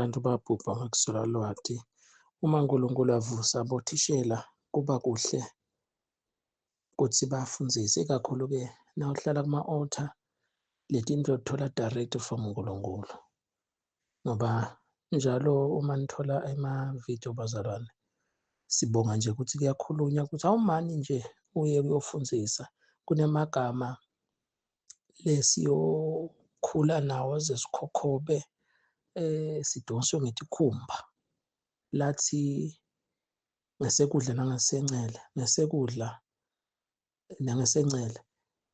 Bantu babhubha ngokuswela lwati. Uma uNkulunkulu avusa abothishela kuba kuhle ukuthi bafundzise, ikakhulu-ke nawuhlala kuma-altar letinto uthola direct from uNkulunkulu, ngoba njalo uma nithola ema-video bazalwane, sibonga nje ukuthi kuyakhulunywa ukuthi awumani nje uye kuyofundzisa. Kunemagama lesiyokhula nawo ze sikhokhobe, sidonswe ngetikhumba, lathi ngesekudla nangasencele, ngesekudla nangesencele,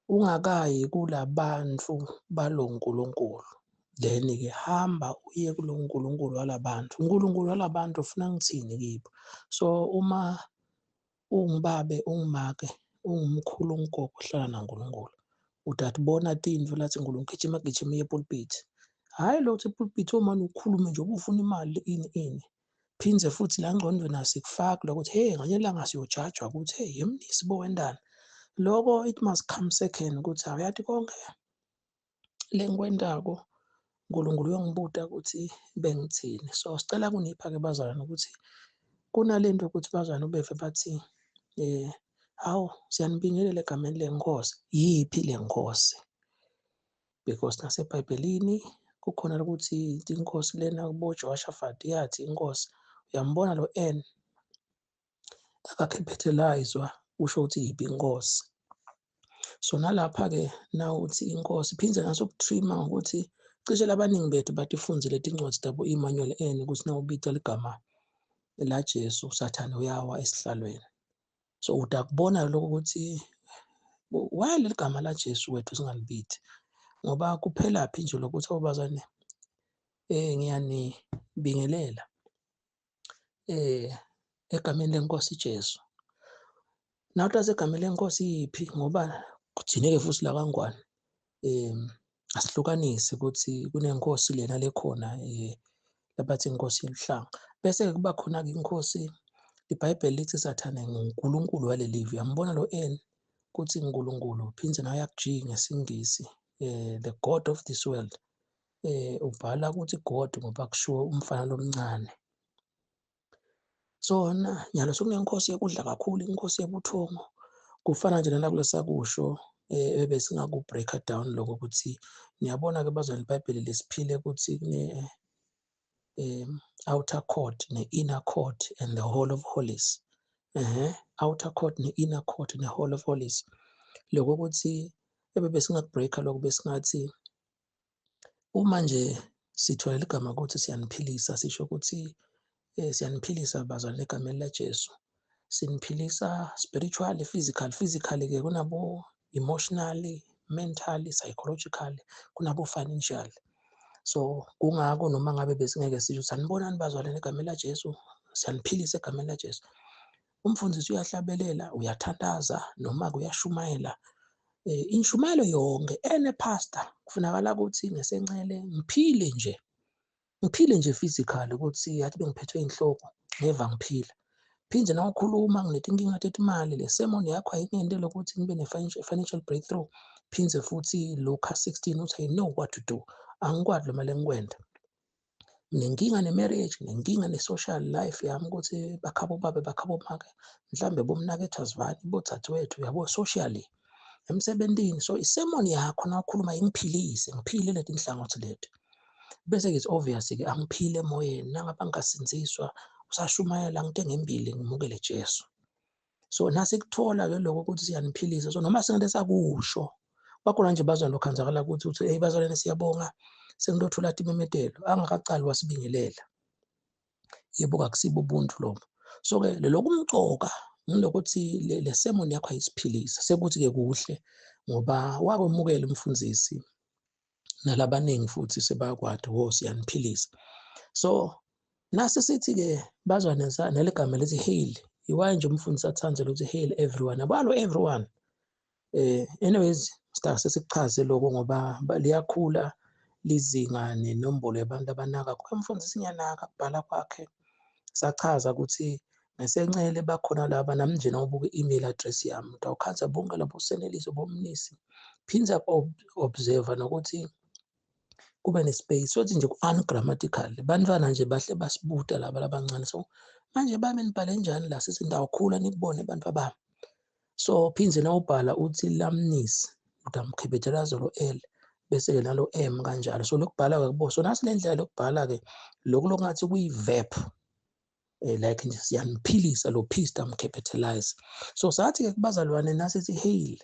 ungakayi kulabantu balo nkulunkulu. Then-ke hamba uye kulo nkulunkulu walabantu, unkulunkulu walabantu ufuna ngithini kibo? So uma ungubabe, ungumake, ungumkhulu, ungugogo, uhlala naNkulunkulu, utatibona tintfo lathi uNkulunkulu gijima gijima uye epulpiti. Hhayi lokuthi epulpiti omane ukhulume nje ubufuna imali ini ini. Phindze futhi la ngcondweni asikufaki lokuthi hey, ngelinye ilanga siyojajwa ukuthi hey, yemnisi bowendani. Loko it must come second ukuthi awuyati konke lengikwentako uNkulunkulu uyongibuta ukuthi bengithini. So sicela kunipha-ke bazalwane ukuthi kunalento ukuthi bazalwane ubeve bathi hawu, siyanibingelela egameni lenkosi. Yiphi le nkosi? Because naseBhayibhelini kukhona ukuthi inkosi lena kuboJehoshaphat yathi inkosi, uyambona lo N akacapitalizwa, kusho ukuthi yiphi inkosi. So nalapha-ke nawuthi inkosi phindze nasokutrima ngokuthi cishe labaningi bethu batifundzile tincwadzi tabo Emmanuel N ukuthi nawubita ligama la Jesu Sathane uyawa esihlalweni. So utakubona lokho ukuthi why leli gama la Jesu wethu singalibithi, ngoba kuphelaphi nje lokuthi awubazane ngiyanibingelela egameni lenkosi Jesu. Nawuthi asegameni lenkosi yiphi, ngoba kugcineke futhi la kaNgwane asihlukanise ukuthi kunenkosi lena lekhona labathi inkosi yeluhlanga, bese-ke kuba khona-ke inkosi, iBhayibheli lithi Sathane nguNkulunkulu waleli live. Uyambona lo N kuthi uNkulunkulu phindze naye G ngesingisi, the God of this world, ubhala ukuthi God ngoba kushiwo umfana lomncane. So nyalo sokunenkosi yokudla kakhulu, inkosi yobuthongo, kufana nje nanakulesakusho ebesingaku-break down lokho ukuthi niyabona-ke bazalwane iBhayibheli lesiphile ukuthi kune outer court ne-inner court and the hall of holies. Outer court ne-inner court ne-hall of holies. Lokho ukuthi ebebesingaku-break-a lokho, besingathi uma nje sithola ligama ukuthi siyaniphilisa, sisho ukuthi siyaniphilisa bazalwane egameni laJesu. Siniphilisa spiritually, physical, physically-ke kunabo emotionally, mentally, psychologically, kunabo financial. So kungako noma ngabe besingeke sisho sanibonani bazalwane egameni laJesu, siyaniphilisa egameni laJesu. Umfundisi uyahlabelela, uyathandaza noma uyashumayela, inshumayelo yonke ene pastor kufunakala ukuthi ngesencele ngiphile nje, ngiphile nje physically ukuthi yathi bengiphethwe inhloko ngeva ngiphila. Phinde nawukhuluma nginetinkinga tetimali, le sermon yakho ayingente lokuthi ngibe ne-financial breakthrough. Phindze futhi Luka 16 uthi I know what to do, angikwadi lo mali engikwenda. Nginenkinga ne-marriage, nginenkinga ne-social life yami ukuthi bakhabo babe bakhabo make, mhlambe bomnakethu azivani, bodadewethu, uyabo, socially emsebentini. So isermon yakho nawukhuluma ingiphilise, ngiphile leti nhlangothi leti. Bese-ke it's obvious-ke angiphile emoyeni, nangabe angasindziswa usashumayela ngite ngembili ngimukele Jesu. So nasikuthola-ke lokho ukuthi siyaniphilisa, so noma singeke sakusho bakhona nje bazalwane lokhanzakala ukuthi uthi hey bazalwane siyabonga sengilothola timemetelo, angakacali wasibingelela. Yebo, akusibo ubuntu lobo. So-ke lokumcoka ngilokuthi le sermon yakho ayisiphilisa, sekuthi-ke kuhle ngoba wakwemukela umfundisi nalabaningi futhi sebayakwati, wo siyaniphilisa. So nasi sithi-ke bazwane neligama lithi hail, iwaye nje umfundisi athande lokuthi hail everyone, abalo everyone. Anyways, sitake sikuchaze lokho ngoba liyakhula lizinga nenombolo yabantu abanaka. Umfundisi ngiyanaka kubhala kwakhe, sachaza ukuthi ngesencele bakhona laba nami nje nawubuka i-email address yami utawukhanza bonke labo Seneliso bomnisi. Phindze observe nokuthi Kube ne-space, sothi nje ku-ungrammatical. Bantwana nje bahle basibuta laba labancane, so manje bami nibhale njani la? Sithi ndawukhula nikubone bantu abami. So phindze nawubhala uthi lamnisi, utamkhebethelazo lo L bese-ke nalo M kanjalo. So lokubhala-ke kubo, so nasi le ndlela lokubhala-ke lokhu lokungathi kuyi-verb, like nje siyaniphilisa, lo P sitamcapitalize. So sathi-ke kubazalwane nasithi hail,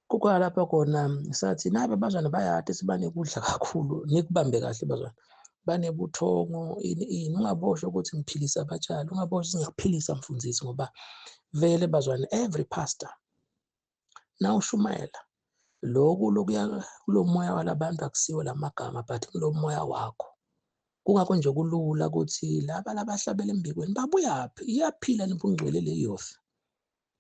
kukhona lapha khona sathi nabe abazalwane bayade sibanekudla kakhulu, nikubambe kahle bazalwane, banebuthongo ini ini, ungaboshwa ukuthi ngiphilisa abatshali, ungaboshwa ngiyakuphilisa mfundisi, ngoba vele bazalwane every pastor nawushumayela lokhu lokuya kulo moya walabantu akusiwo lamagama but kulo moya wakho. Kungakho nje kulula ukuthi laba labahlabela embikweni babuyaphi, iyaphila nobungcwele le youth,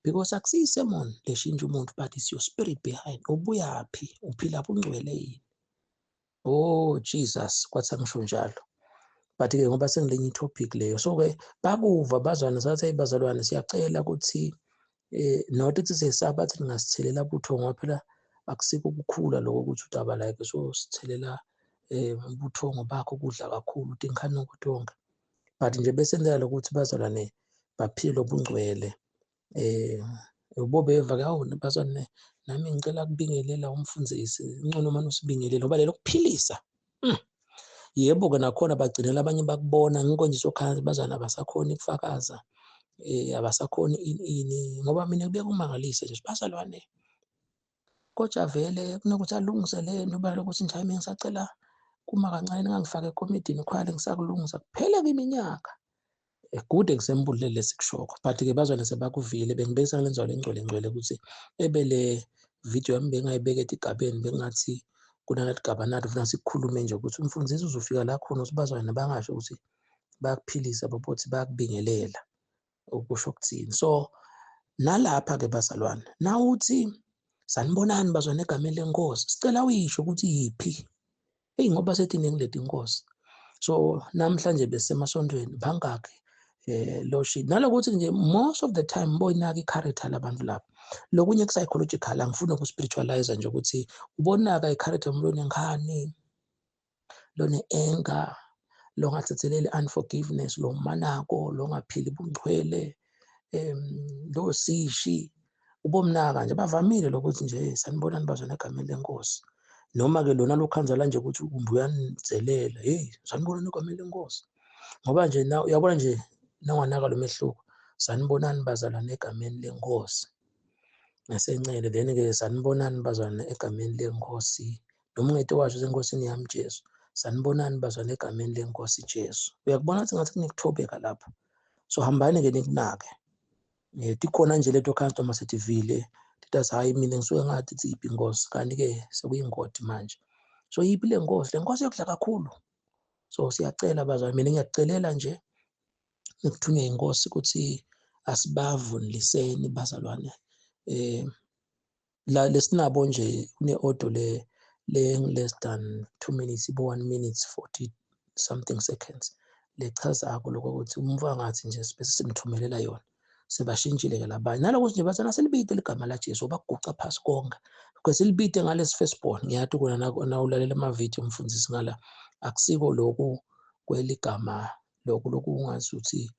because akusiyi sermon leshintsha umuntu but it's your spirit behind. Ubuyaphi, uphila bungcwele yini? Oh Jesus, kwathi angisho njalo, but ke ngoba sengilenye i-topic leyo. So ke bakuva bazwana, sathi hey bazalwane, siyacela ukuthi not ukuthi siyesaba bathi ningasithelele buthongo, ngoba phela akusiko ukukhula lokho ukuthi udaba like so sithelela ubuthongo bakho kudla kakhulu tinkhanuko tonke, but nje besenzela lokuthi bazalwane baphile lobungcwele. Ubobeva ke, awu bazalwane, nami ngicela kubingelela umfundisi, ngcono manje usibingelele ngoba lelo kuphilisa. Yebo-ke nakhona bagcinela abanye bakubona, ngikho nje sokhala bazalwane abasakhoni ukufakaza, abasakhoni ini ini, ngoba mina kubuye kungimangalise nje bazalwane, kodwa vele kunokuthi alungise le nto lokuthi nje hayi mina ngisacela kuma kancane ningangifaki ekomidini khwale ngisakulungisa, kuphele-ke iminyaka. Good example le lesikushoko, but-ke bazwane sebakuvile. Bengibekisa ngale nzwalo engcwele ngcwele ukuthi ebe le video yami bengayibeka etigabeni, bengathi kunalatigaba nathi funa sikhulume nje ukuthi umfundisi uzofika la khona ukuthi bazwane bangasho ukuthi bayakuphilisa, babothi bayakubingelela, ukusho ukuthini. So nalapha-ke bazalwane, nawuthi sanibonani bazwane egameni lenkosi, sicela uyisho ukuthi yiphi. Eyi ngoba sethi iningi leti inkosi. So namhlanje besemasontweni bangakhi lo shit, nalokuthi nje most of the time boyinaka i-character labantu lapha. Lokunye ku-psychological, angifuni uku-spiritualize nje ukuthi ubonaka i-character yomuntu onenkhani, lone-anger, longathetheleli, unforgiveness, lo manako, longaphili bungcwele, lo sishi, ubomnaka nje bavamile lokuthi nje sanibonani bazwana egameni lenkosi. Noma-ke lona lokhanzala nje ukuthi kumbe uyanidzelela, hey sanibonani egameni lenkosi, ngoba nje na uyabona nje nanganaka lo mehluko, sanibonani bazalwane egameni lenkosi ngasencele, then-ke sanibonani bazalwane egameni lenkosi, noma ungete washo senkosini yami Jesu, sanibonani bazalwane egameni lenkosi Jesu. Uyakubona ukuthi ngathi kunekuthobeka lapho. So hambani-ke nikunake. Tikhona nje leto customer setivile titathi hhayi mina ngisuke ngathi tsiphi inkosi, kanti-ke sekuyingodi manje. So yiphi le nkosi? Le nkosi yokudla kakhulu. So siyacela bazalwane, mina ngiyakucelela nje ngikuthunywe inkosi ukuthi asibavuniseni bazalwane. La lesinabo nje kune-audio le less than 2 minutes, ibo 1 minute 40 something seconds, lechazako lokho ukuthi umva ngathi nje bese simthumelela yona. Sebashintshile-ke labanye nalokuthi nje bathi naselibite ligama laJesu, baguca phasi konke because silibite ngalesi firstborn. Ngiyathi kona nawulalela amavidiyo umfundisi ngala, akusiko lokhu kweligama lokhu lokungazuthi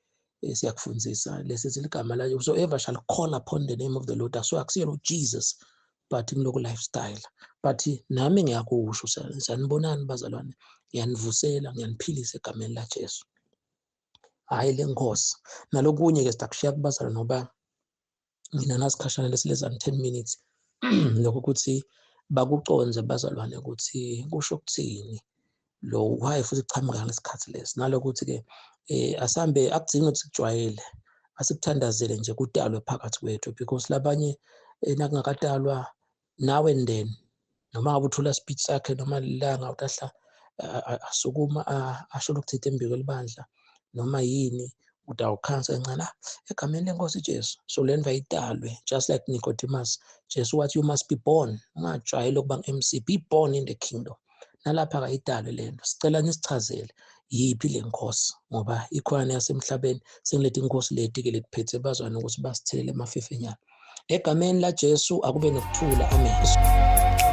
siyakufundisa lesi ligama la, whosoever shall call upon the name of the Lord. So akusiyena uJesus but kuloku lifestyle. But nami ngiyakusho, sanibonani bazalwane, ngiyanivusela, ngiyaniphilisa egameni laJesu, hhayi le nkosi. Nalokunye-ke sidakushiya kubazalwane ngoba mina nasikhashana lesilezani 10 minutes, lokho ukuthi bakuconze bazalwane ukuthi kusho ukuthini lo why futhi kuchamuka ngalesikhathi lesi, nalokuthi-ke asambe akudingi ukuthi sikujwayele, asikuthandazele nje kudalwe phakathi kwethu, because labanye nakungakadalwa now and then, noma ngabe uthula speech sakhe noma lilanga utahla asukuma asho lokuthethe embiko elibandla noma yini, utawukhansa kancane egameni lenkosi Jesu. So le nto ayidalwe, just like Nicodemus, Jesu wathi you must be born, ungajwayeli ukuba ngu-MC, be born in the kingdom. Nalapha akayidalwe le nto. Sicela nisichazele yiphi le nkosi, ngoba ikhona yasemhlabeni sengilethe inkosi leti-ke letiphethe bazwane ukuthi basithelele emafefenyana. Egameni laJesu akube nokuthula, amen.